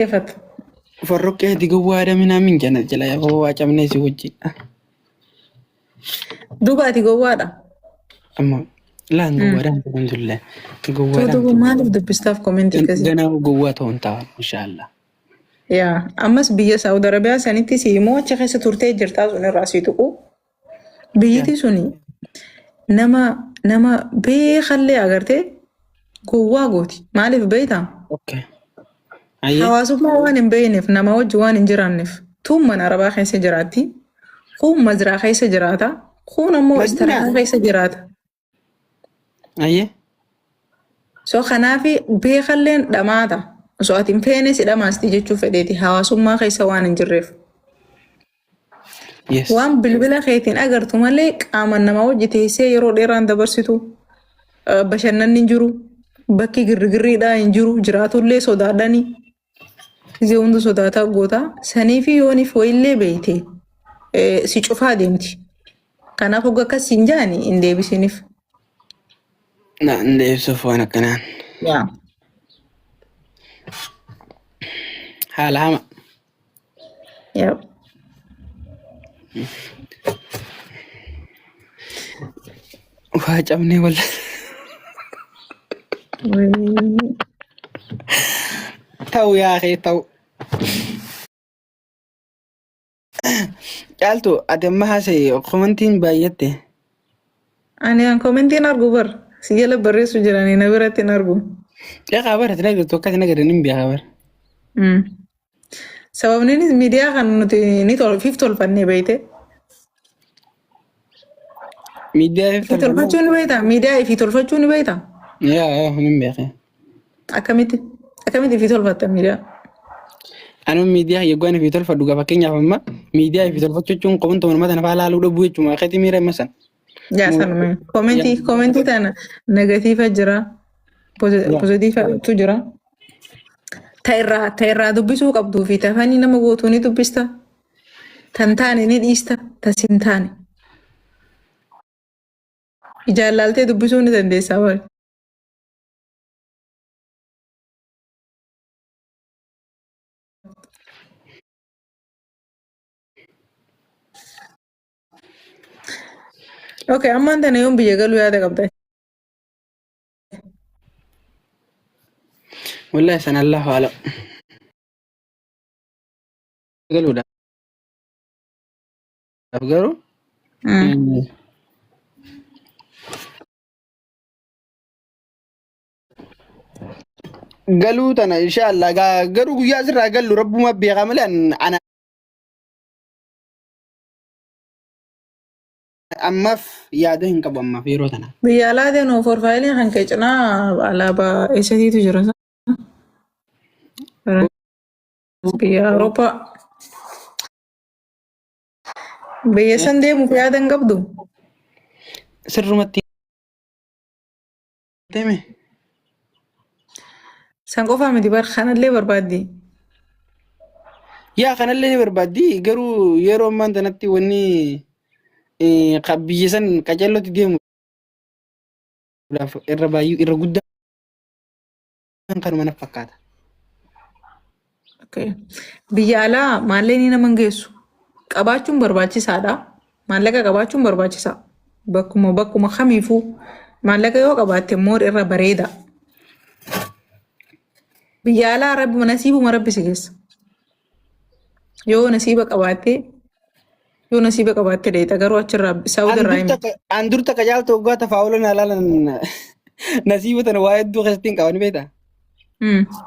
Ifatu. Farroqqee ati gowwaadha minaamin jana jala yaa waa cabnee si wajjin. Duuba ati gowwaadha. Amma laan gowwaadha alhamdulillah. Gowwaadha. Duuba maaliif dubbistaaf komentii akkasii? Ganaa gowwaa ta'uun ta'a inshaallah. Yaa ammas biyya Saawud Arabiyaa sanitti si immoo achi keessa turtee jirtaa sun irraa si tuqu. Biyyiti suni nama nama beekallee agartee gowwaa gooti. Maaliif beektaa? Okay. Ayyee. Hawaasummaa waan hin beekneef nama wajji waan hin jiraanneef tuun mana arabaa keessa jiraatti. Kuun mazraa keessa jiraata. Kuun ammoo Madiinaa. istirahaa keessa jiraata. Ayyee. So kanaaf beekalleen dhamaata. Osoo ati hin feene si dhamaasti jechuu fedheeti hawaasummaa keessa waan hin jirreef. Yes. Waan bilbila keetiin agartu malee qaamaan nama wajji teessee yeroo dheeraan dabarsitu bashannanni hin jiru. Bakki girrigirriidhaa hin jiru. Jiraatullee sodaadhani. Gisee hunda sodaataa goota. Sanii fi yooniif wayillee beeyte si cufaa deemti. Kanaaf hogga akkas siin jaani hin deebisiniif. Na hin deebisuuf waan akkanaan. Yaa. Haala hama. Yaa. Waa cabnee wal. Ta'u yaa kee ta'u. Caaltu ati amma haasa'e komantiin baay'atte. Ani an komentiin argu bar si jala barreessu jiranii na biratti hin argu. Eegaa bara ati nagartu akkas nagaran hin beekaa bara. Sababni innis miidiyaa kan nuti ni tol fiif tolfannee beeyte. Miidiyaa Ifii tolfachuu ni beektaa? Miidiyaa ifii tolfachuu ni beektaa? Yaa yaa hin beekee. Akkamitti? Akkamitti ifii tolfatta miidiyaa? Anuma miidiyaa yeggaan ifii tolfadhu gaa fakkeenyaaf amma miidiyaa ifii tolfachuu jechuun qoban ta'u nama tana faa laaluu dhabuu jechuudha. Akkatii miira amma san. Yaa sanuma. Komentii komentii tana negatiifa jira. Pozitiifatu jira. Ta irraa ta irraa dubbisuu qabduu fi tafanii nama gootuu ni dubbista. Tan taane ni dhiista. Tas hin taane. Ijaan laaltee dubbisuu ni dandeessaa bari. Okay, ammaan tana yoom biyya galuu yaada qabda? Wallahi san Allahu alam. Galuudhaaf garuu galuu tana inshallah garuu guyyaa asirraa gallu rabbuma beekaa malee ana ammaaf yaada hin qabu ammaaf yeroo tana. Biyya alaa deemu forfaayiliin kan kee cinaa alaabaa eessatiitu jira? Biyya Awurooppaa. Biyya san deemuuf yaada hin qabdu? Sirrumatti deeme. San qofaa miti bar kanallee barbaaddi. Yaa kanallee ni barbaaddi garuu yeroo ammaan tanatti wanni biyya san qacellotti deemuudhaaf irra baay'ee irra guddaan kanuma naf fakkaata. Okay. Biyya alaa maallaqni nama hin geessu. Qabaachuun barbaachisaadha. Maallaqa qabaachuun barbaachisaa. Bakkuma bakkuma kamiifuu maallaqa yoo qabaatte immoo irra bareeda. Biyya alaa rabbi nasiibuma rabbi si geessa. Yoo nasiiba qabaatte yoo nasiiba qabaatte dheeta garuu achirraa Saawud irraa himi. An dur takka caaltu waggaa tafaa'ula na laalan nasiiba tana waa hedduu keessatti hin qaban beektaa?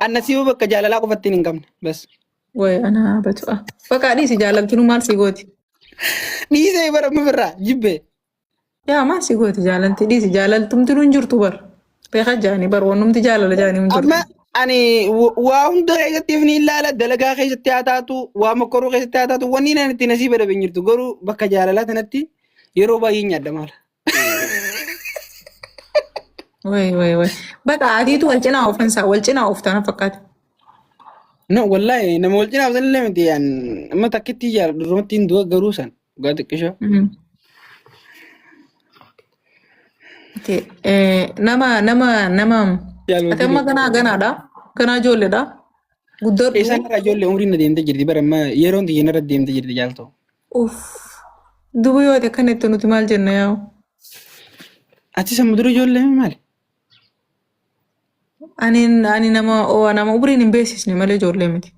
An nasiiba bakka jaalalaa qofatti hin qabne bas. Way anaa batu'a. Bakka dhiisi jaalaltinuu maal si gooti? Dhiisee bara amma birraa jibbee. Yaa maal si gooti jaalalti dhiisi jaalaltumtinuu hin jirtu bar. Beekaa jaanii bar wannumti jaalala jaanii hin jirtu. Amma ani waa hunda keessatti ni ilaala dalagaa keessatti haa taatu waa mokkoruu keessatti haa taatu wanni ani itti nasiiba dhabe hin jirtu garuu bakka jaalalaa sanatti yeroo baay'ee nyaadha maala. Way way way. Bakka atiitu wal cinaa oofansaa wal cinaa ooftaa na fakkaata. No wallahi nama wal cinaa ooftan illee miti an amma takkitti jaaladhu durumatti hin du'a garuu san dhugaa xiqqishoo. Okay. Nama nama nama ati amma ganaa ganaadha. Ganaa ijoolleedha. Guddadhu. Isaan irraa ijoollee umriin na deemtee jirti bara amma yeroon tiyya narra deemtee jirti jaaltoo. Uff. Duba yoo ati akkana itti nuti maal jenna yaa'u? Ati sammu dura ijoollee maali? Ani nama umriin hin beeksisne malee ijoollee miti.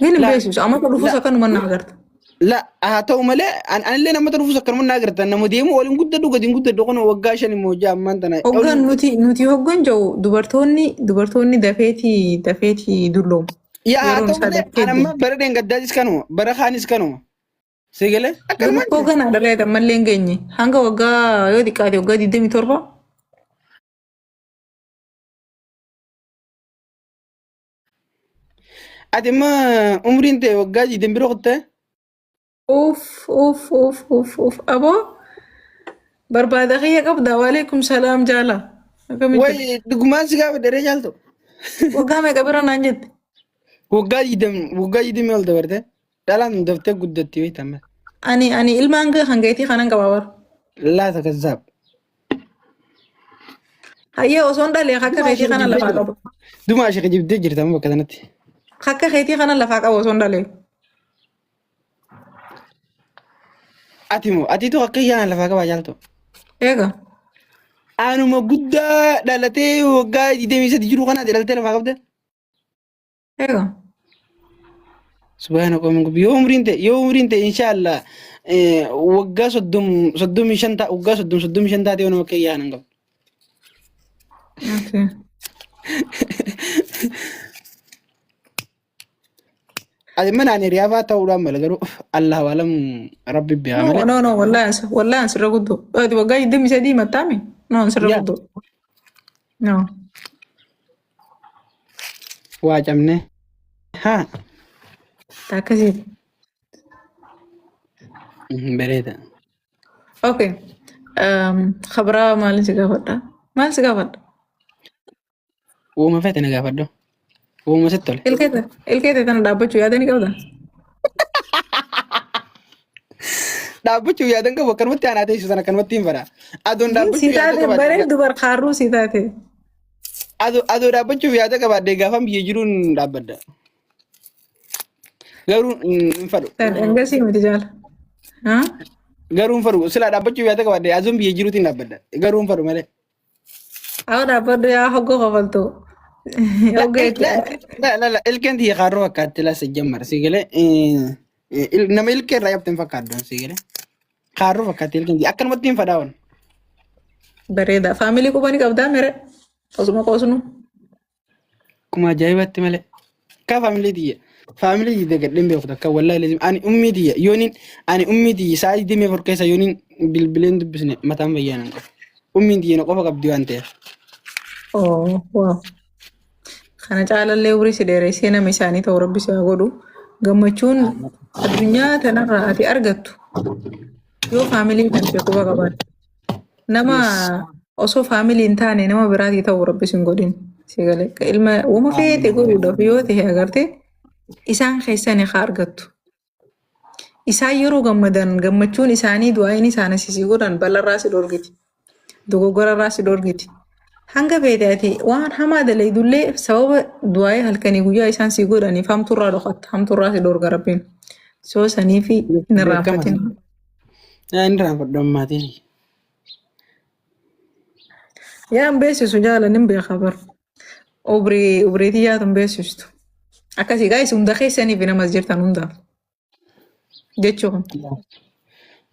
Gin hin La beeksisu. Amata dhufus la akkanuma na agarta. la haa ta'u malee anillee namatti dhufus akkanuma na agarta nama deemu waliin guddadhu gadi hin guddadhu kun waggaa 5 immoo ja'a ammaan tana Hoggan waliin nuti hoggan jiru dubartoonni dafeeti dulloomu. Yaa haa Yeroon ta'u isaa malee daftee an amma deemti. bara dheengaddaatis kanuma bara kaanis kanuma si galee Garuu akkanumaan koo jira. ganaa dhalate ammallee hin geenye. Hanga waggaa yoo xiqqaate waggaa 27. Ati immoo umriin ta'e waggaa 20 bira kuttee Uff uff uff uff uff aboo barbaada kiyya qabda waalaikum salaam jaala. Akkamitti? Way dhugumaan si gaafa dheree jaaltu. Waggaa meeqa bira naan jette? Waggaa 20 waggaa 20 ol dabarte dhalaan daftee guddatti beekta amma. Ani ilmaan hangeetii kanan qaba bara. Laata kazaab. Hayyee osoon dhalee akka Dumaa keetii ishee kana kijibdee lafaa jirta. qabu. Dumaa ishee kijibdee jirta amma bakka sanatti. Akka keetii kana lafaa qabu osoon dhalee. Ati moo atiitu akka yaana lafaa qabaa jaaltu. Eega. Anuma guddaa dhalatee waggaa 23 jiru kana ati dhalatee lafaa qabda. Eega. Subhaana qoomin gubbi yoo umriin ta'e yoo umriin ta'e inshaallah waggaa 35 ta'a waggaa 30 35 taatee yoo nama akka yaana hin qabdu. Okay. Ati mana ani riyaafaa ta'uudhaan mala garuu Allah waalam rabbi beekaa No, malee. no, no, wallahi ansa, wallahi ansirra guddoo. Ati waggaa 23 mattaami? No, ansirra Yaa guddoo. No. Waa cabne. Haa. Akkasiiti. Bareeda. Okay. Khabraa maal si gaafadha? Maal si gaafadha? Uuma feete na gaafadhu. Uuma sitti tole. Ilkeete tana dhaabbachuu yaada ni qabda? Dhaabbachuu yaadan qabu akkanumatti aanaa teessu sana akkanumatti hin fedha. Aduun Si dhaabbachuu yaada taate qabaadhe bareeddu bar kaarruu si taate. Aduu dhaabbachuuf yaada qabaadhe gaafan biyya jiruun dhaabbadha. Garuu hin fedhu. Hangasii miti jaala. Haa? Garuu hin fedhu. Silaa dhaabbachuuf yaada qabaadhe aduun biyya jiruutiin dhaabbadha. Garuu hin fedhu malee. Haa dhaabbadhu yaa hoggoo kofaltu. La Hoggoo la la la la ilkeen tiyya kaarroo fakkaatti la sejjammar si galee nama ilkee irraa qabte hin fakkaattu si galee kaarroo fakkaatti ilkeen tiyya akkanumatti hin fadhaa'uun. Bareeda. Faamilii quba ni qabdaa mere? Osuma qoosnu. Akkuma ajaa'ibatti malee. Akka faamilii tiyya. Faamilii tiyya dagadheen beeku takka wallaahi lazim ani ummii tiyya yooniin ani ummii tiyya sa'a 24 keessa yooniin bilbileen dubbisne mataan fayyaa nan qabu. Ummiin tiyya na qofa qabdi waan ta'eef. Oh, wow. Kana caalallee umrii si dheeressee nama isaanii ta'u rabbi si haa godhu. Gammachuun addunyaa tanarraa ati argattu yoo faamiliin kan kee quba qabaatte. Nama osoo faamilii hin taane nama biraatii ta'u rabbi sin godhin. Si galee ilma wama feete godhuudhaaf yoo ta'e agarte isaan keessan haa argattu. Isaan yeroo gammadan gammachuun isaanii du'aayin isaan asii godhan balarraa si dhorgiti. Dogoggorarraa si dhorgiti. Hanga feete ati waan hamaa dalaydullee sababa du'aayii halkanii guyyaa isaan si godhaniif hamtuurraa dhokatta. Hamtuurraa si dhorga rabbiin. Soo saniifi hin Beekama. irraanfatin. Inni raanfadhu ammaatiin. Yaa hin beeksisu jaalan hin beeka bar. Ubrii ubriitii yaatu hin beeksistu. Akkasii gaayis hunda keessaniif namas jirtan hundaaf jechuun.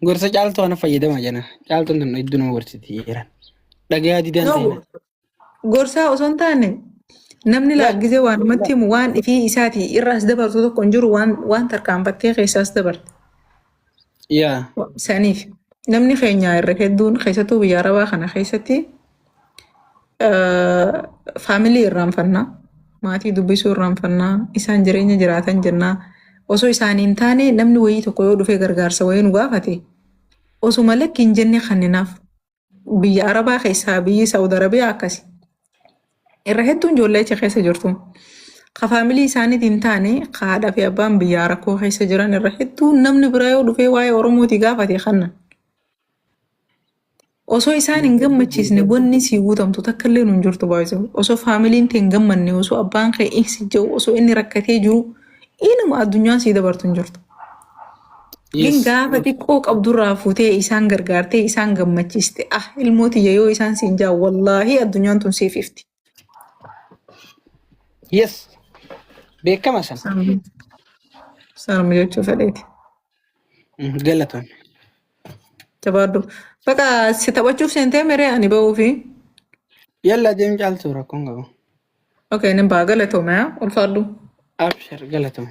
Gorsa caaltuu kana fayyadama jana. Caaltuun tun hedduu nama gorsiti jiran. Dhagayaa didaan No, ta'ina. gorsaa osoo hin taane namni laaggisee waan namatti himu waan ifii isaatii irraas dabartu tokko hin jiru waan tarkaanfattee keessaas dabarte. Yaa. Saniif namni keenya irra hedduun keessattuu biyya arabaa kana keessatti faamilii irraanfannaa maatii dubbisuu irraanfannaa isaan jireenya jiraatan jennaa osoo isaanii hin taane namni wayii tokko yoo dhufee gargaarsa wayii nu gaafate osuma lakki hin jenne kanninaaf biyya arabaa keessaa biyyi Saawud Arabiyaa akkasi. Irra hedduun ijoollee achi keessa jirtu. Ka faamilii isaaniitiin hin taane ka haadhaa fi abbaan biyyaa rakkoo keessa jiran irra hedduun namni biraa yoo dhufee waa'ee Oromootii gaafate kanna. Osoo isaan hin gammachiisne wanni sii guutamtu takka illee hin jirtu baay'isee. Osoo faamiliin tee hin gammanne, osoo abbaan kee si jiru, osoo inni rakkatee jiru, inuma addunyaan sii dabartu hin jirtu. Gin gaafa xiqqoo qabdurraa fuutee isaan gargaartee isaan gammachiiste, ah, ilmoo tiyya yoo isaan siin jaa, wallaahi addunyaan tun siif ifti. Yes. Beekama sana. Sanuma jechuu fedheeti. Galatoon. Jabaadhu. Baqa si taphachuuf seentee miree ani ba'uufi. Yalla deem caaltu, rakkoon qabu. Okay, nin ba'a, galatoome ulfaadhu. Abshir, galatoon.